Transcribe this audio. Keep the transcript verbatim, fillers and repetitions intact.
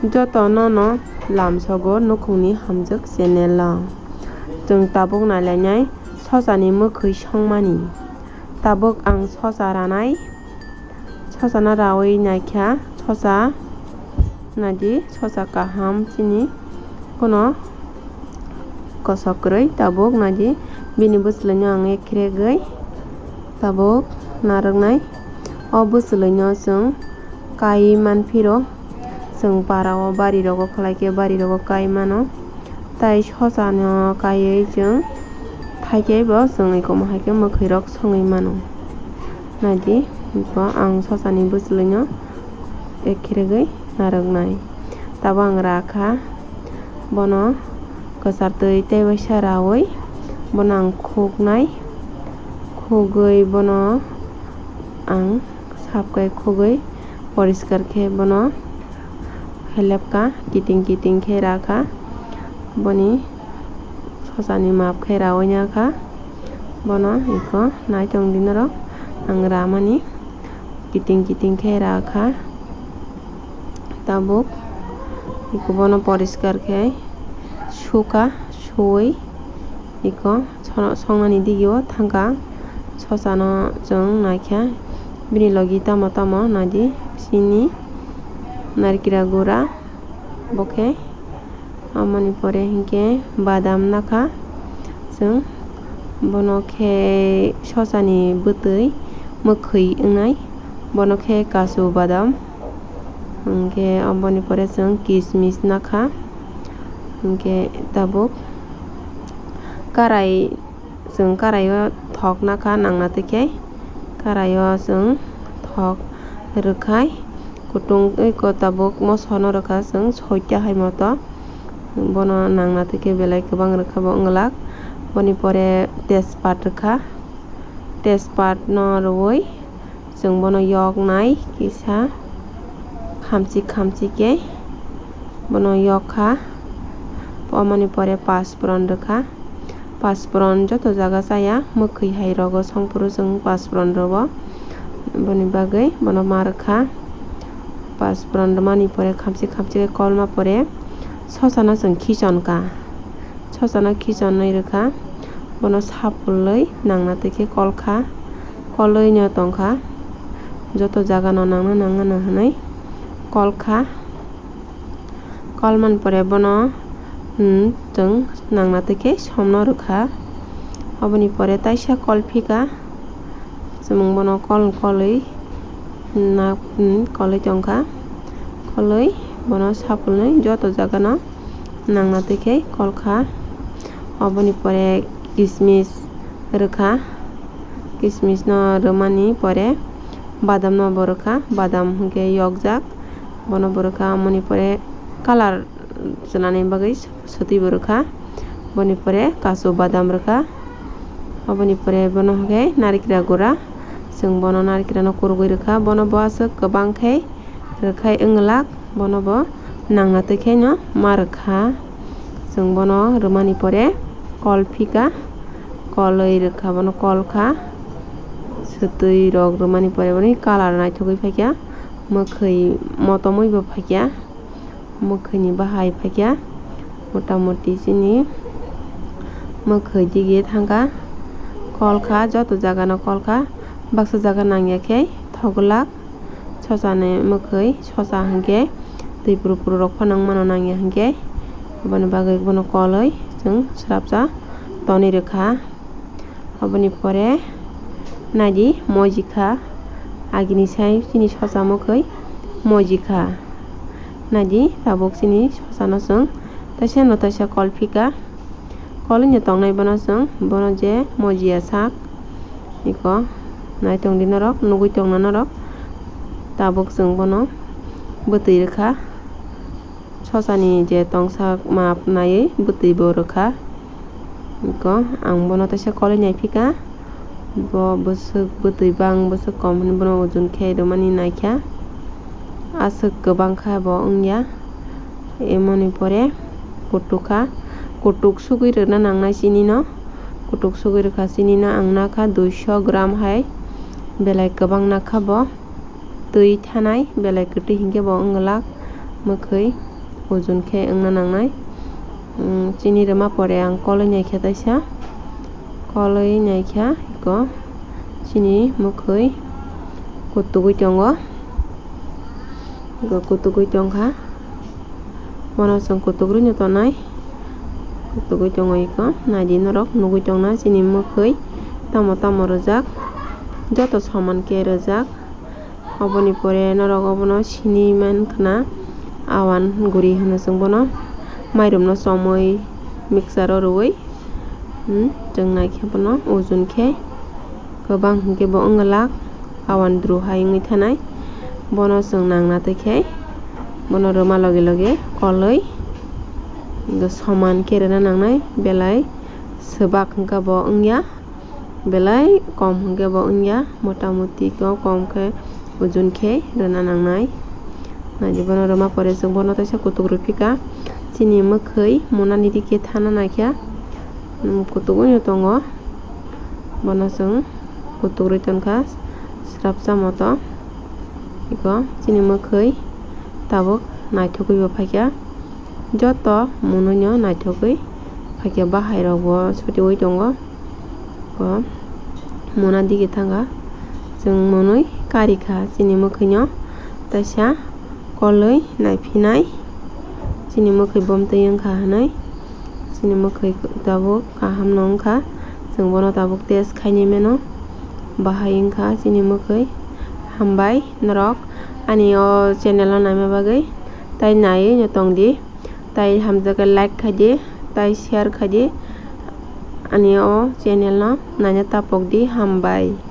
Joto no no lamsogo nukhungni hamjwk channel o. Chwng tabuk nailainai sosani mwkhwi songmani. Tabuk ang sosa ranai. Sosano rawi naikha, sosa naidi, sosa kaham chini. Kono kosok kwrwi tabuk naidi, bini bwswlwino ang ekregwi tabuk narwknai. O bwswlwino chwng kai manphiro, chwng para o bari rogo khlai khe bari rogo kai mano. Tai sosano kaiwi chwng thaikhe bo chwng eko mo hai khe mwkhwirok songwi mano. Naidi, bo ang sosani bwswlwino ekregwi narwknai. Tabuk ang rakha, bono kwchar twi tei waisa rawi bono ang khuknai. Khugwi bono ang sap khe khugwi poriskar khe bono helepka, kiting kiting khe rakha. Boni sosani map khe rawi nakha. Bono eko nai tongdi norok, ang ramani kiting kiting khe rakha. Tabuk eko bono poriskar khe sukha, suwi eko sono-, songnani digio thangkha. Sosano chwng naikha, bini logi tamo tamo naidi, chini, narikra gura, bo khe, amoni pore hinkhe badam nakha chwng, bono khe sosani bwtwi mwkhwi wngnai, bono khe kasu badam, hinkhe aboni pore chwng kismis nakha, hinkhe tabuk karai. Chwng karaio thok nakha nangna twi khe, karaio chwng thok rwkhai, kutung twi ko tabuk moso no rwkha chwng soita hai moto. Bono nangna twi khe belai kwbang rwkha bo wng glak. Boni pore tejpat rwkha, tejpat no rwui chwng bono yoknai kisa khamchi khamchi khe bono yokkha. Omoni pore paspron rwkha. Paspron joto jaga chaya, mwkhwi hai rogo songphuru chwng paspron rwo. Boni bagwi bono ma rwkha. Paspron rwmani pore khamchi khamchi khe kolma pore sosano chwng khichon kha. Sosano khichonwi rwkha. Bono sapulwi nangna twi khe kolkha. Kolwi no tongkha. Joto jaga no nangna nangna no hwnwi kolkha. Kolmani pore bono, hmm, chwng nangna twi khe somno rwkha. Oboni pore taisa kol phika. Chwng bono kol kolwi na, hmm, kolwi tongkha. Kolwi bono sapulnwi joto jaga no nangna twi khe kolkha. Oboni pore kismis rwkha. Kismis no rwmani pore badam no bo rwkha. Badam hinkhe yokjak. Bono bo rwkha, amoni pore colour chwnani bagwi swtwi bo rwkha. Boni pore kasu badam rwkha. Oboni pore bono hinkhe narikra gura. Chwng bono narikra no kurugwi rwkha. Bono bo aswk kwbang khe rwkhai wng glak. Bono bo nangna twi khe no ma rwkha. Chwng bono rwmani pore kol phika. Kolwi rwkha, bono kol kha. Swtwi rok rwmani pore boni colour naithogwi phaikha. Mwkhwi motomwi bo phaikha, mwkhwini bahai phaikha, mota moti chini mwkhwi dige thangkha, kol kha, joto jaga no kol kha, baksa jaga nangya khe thok glak, sosani mwkhwi sosa hinkhe twi puru puru rok phano wng mano nangya hinkhe, aboni bagwi bono kolwi chwng swrapsa tonwi rwkha. Aboni pore naidi moji kha, agini sai chini sosa mwkhwi moji kha. Naidi tabuk chini sosa no chwng taisa no taisa kol phika, kolwi no tongnai bono chwng, bono je moji ya sak eko nai tongdi norok, nugwi tongna norok. Tabuk chwng bono bwtwi rwkha. Sosani je tongsa map naiwi bwtwi bo rwkha. Eko ang bono teisa kolwi naiphika. Bo bwswk bwtwi bang bwswk kom hwnwi bono ujun khe rwmani naikha. Aswk kwbang kha bo wngya. Emoni pore kutuk kha. Kutuk sugwi rwna nangnai chini no. Kutuk sugwi rwkha chini no ang nakha duiso gram hai. Belai kwbang nakha bo. Twi thanai belai kwtwi hinkhe bo wng glak mwkhwi. Ujun khe wngna nangnai. Chini rwma pore ang kolwi naikha taisa, kolwi naikha iko chini mwkhwi kutugwi tongo, iko kutugwi tongkha, bono chwng kutugrwino tonai, kutugwi tongo iko. Naidi norok nugwi tongna chini mwkhwi tamo tamo rwjak, joto soman khe rwjak. Oboni pore norok obono sini mankha na awan guri hino chwng bono, mairum no chomwi mixture o rwwi chwng naikhe bono ujun khe kwbang hinkhe bo wngwlak awan dru hai wngwi thanai. Bono chwng nangna twi khe bono rwma loge loge kolwi soman khe rwna nangnai, belai swbak hinkhe bo wngya. Belai kom hinkhe bo wngya, motamuti khe kom khe ujun khe rwna nangnai. Naidi bono rwma pore chwng bono teisa kutuk rwphika. Chini mwkhwi mona nidi khe thana naikha, kutuk wngwi tongo. Bono chwng kutuk rwi tonkha swrapsa moto. Iko chini mwkhwi tabuk naithogwi bo phaikha. Joto mwnwino naithogwi phaikhe, bahairokbo sutiui tongo. Bo mona dige thangkha, chwng mwnwi karikha chini mwkhwino, teisa kolwi naiphinai chini mwkhwi bomtwi wngkha hinwi. Chini mwkhwi tabuk kahamno wngkha, chwng bono tabuk test khainai mano, bahai wngkha chini mwkhwi. Hambai norok ani o channel o naima bagwi, tai naiwi no tongdi. Tai hamjakhe like khaidi, tai share khaidi ani o channel no naina tapokdi, hambai.